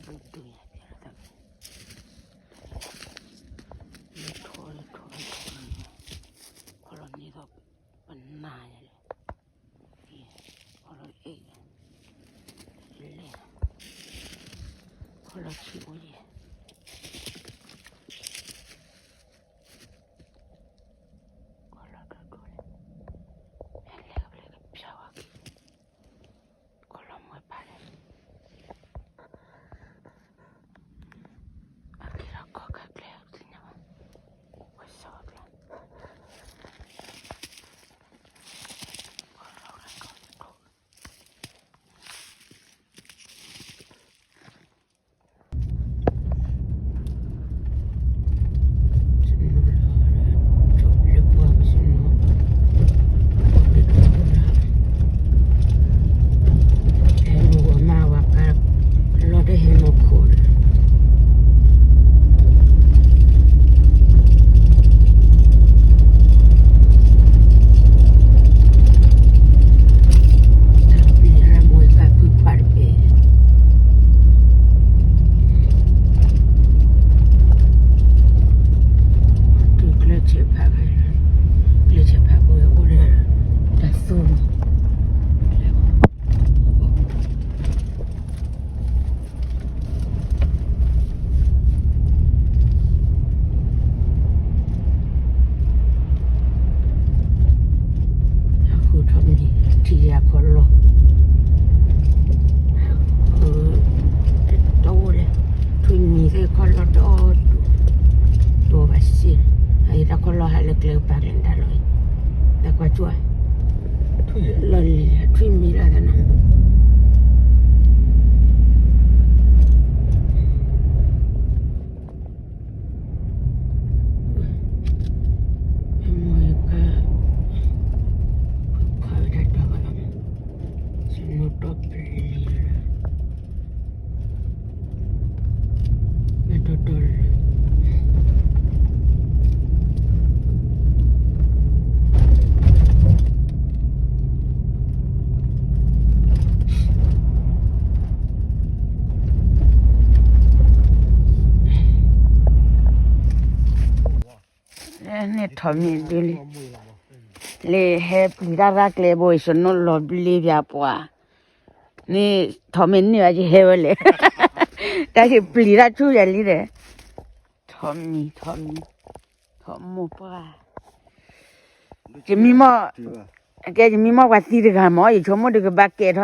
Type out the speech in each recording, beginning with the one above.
ဒူဒူညါ, လၢထိလၢထိလၢထိလၢ, ခီလီၤန့ၢ်သီၣ်ပနၢ်ညါလဲၣ်, ခီလီၤအ့ၣ်, လဲၣ်, ခီလီၤဆံးအိၣ်ယဲၢ် ခီလီၤဒိၣ်ဒိၣ်လဲၣ်, ဟဲလဲၤကဘျဲကဖျါဝဲက့ၤ, ခီလီၤမွဲပၢ်လဲၣ်, အက့ၤထီၣ်ကီၢ်ခဲကျဲသ့ၣ်ညါဘၣ်, ဝဲစီၤကျဲ, ခီလီၤကီၢ် ကျဲဆဲးဖး, ကျဲဆဲးဖးပူၤအိၣ်ဒီးတၢ်သူၣ်မီၤ, အဃုထီၣ်မံၤထံၣ်ယၤခီလီၢ်, အဃုတအိၣ်လဲၣ်, ထွံၣ်မံၤသ့ၣ်ခီလီၢ်ဒီဒူၣ်, ဒိးဘၣ်စ့ၢ်, အအံၤတၢ်ခီလီၢ်ဟးလၢကျဲကပၤကျဲဒၣ်လီၤ, တၢ်ကွၢ်ကွၢ်, လီၢ်လံၤထွံၣ်မံၤလီၤသနီၤ မ့ၢ်က ခွါဝဲဒၣ်ဒီး စနိတီၢ်ပျံၤလီၤ မ့ၢ်တီတီလီၤ န့ၣ်ထီၣ်မံၤဒုလံ, လၢဟဲပျံၤတၢ်ရၣ်ကျဲဘိ စနိလီၤဘျ့ပၠးပှၤ, န့ၣ်ထီၣ်မ့ၢ်န့ၢ်ဘၣ်ယဟဲဝဲလဲၣ်, တၢ်ယပျံၤတၢ်ဆူၣ်ယၤလံဒီး, ထီၣ်မံၤ ထီၣ်မံၤ, ထီၣ်မိၢ်ပှၢ် ယမံမီၢ်, ကဲယမံမီၢ်ပှၤသံတဂၤမၢ် ယဆိကမိၣ်ဒုးကဘၣ်ကဲထီၣ်ဧါ,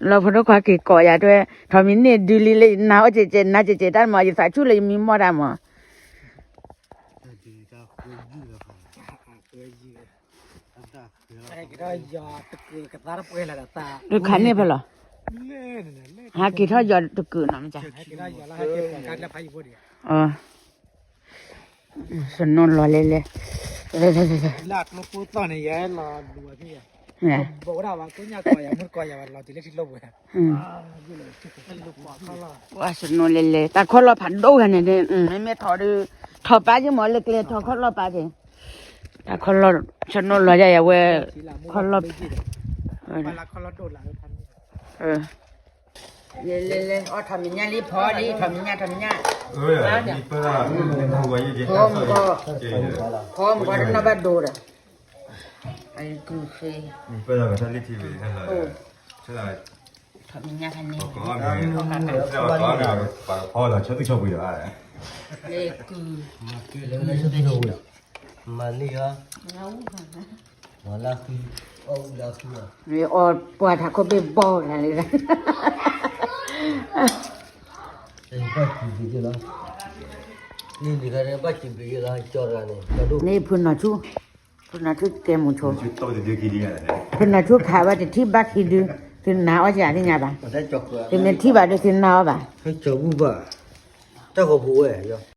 လီၤဖိဒိၣ်ခွါက့ၤကိးယၤတဲဝဲ, ထီၣ်မံၤန့ၢ်ဒုလံလၢယနါအိၣ်ကဲးကဲး နါကဲးကဲးတၢ်မၢ် ယသးဆူၣ်လၢယမံမီၢ်တၢ်မၢ် ဒုးခးန့ၢ်ဖဲလီၤ, ဟးက့ၤထီၣ်ယီၤတကုာ်နီၤမ့ၢ်, စနိလီၤလဲၤလဲၤ, ပှၤစနိလဲၤလဲၤ တၢ်ခီလီၢ်ဖးဒိၣ်ဂၤန့ၣ်, မ့မ့ၢ်ထီၣ်ဒုး, ထီၣ်ပာ်က့ၤမၢ်လၢကျဲထီၣ်ခီလီၢ်ပာ်က့ၤ, တၢ်ခီလီၢ်, စနိလီၤယၤယၤဝဲ, ခီလီၢ်, လဲၤလဲၤလဲၤ အီထီၣ်မဲာ်ညါလံ ဖီလံ ထီၣ်မဲာ်ညါ ထီၣ်မဲာ်ညါ, ဖီမုၢ်ကီၢ်, ဖီမုၢ်ကီၢ်တနီၤဘၣ်ဒိဒီး, အကုၢ်ဃ့, ထီၣ်မဲာ်ညါခါန့ၣ်, မၤန့ၢ်ဧါ, မၤလၢဃု, အီၣ်လၢဃု, မ့ၢ်အီၣ်ပှၤထးခိၣ်ဘ့ၣ်ဘီၣ်တၢ်လံ, ဘၣ်ကံၤဘ့ၣ်လီၤ, ဘၣ်ကံၤဘ့ၣ်လီၤ, မ့ၢ်ဖုနီၢ်ဆူၣ်, ဖုနီၢ်ဆူၣ်ကဲမုာ်ဆိ, ဖုနီၢ်ဆူၣ်ခးဝဲတထံၣ်ဘၣ်ခံဒု, သုနၤအီၣ်ယၤသ့ၣ်ညါဘၣ်, သုမ့ၢ်ထံၣ်ဘၣ်ဒီးသုနၤအီၣ်ဘၣ်, တၢ်ဃီပူၤဝဲ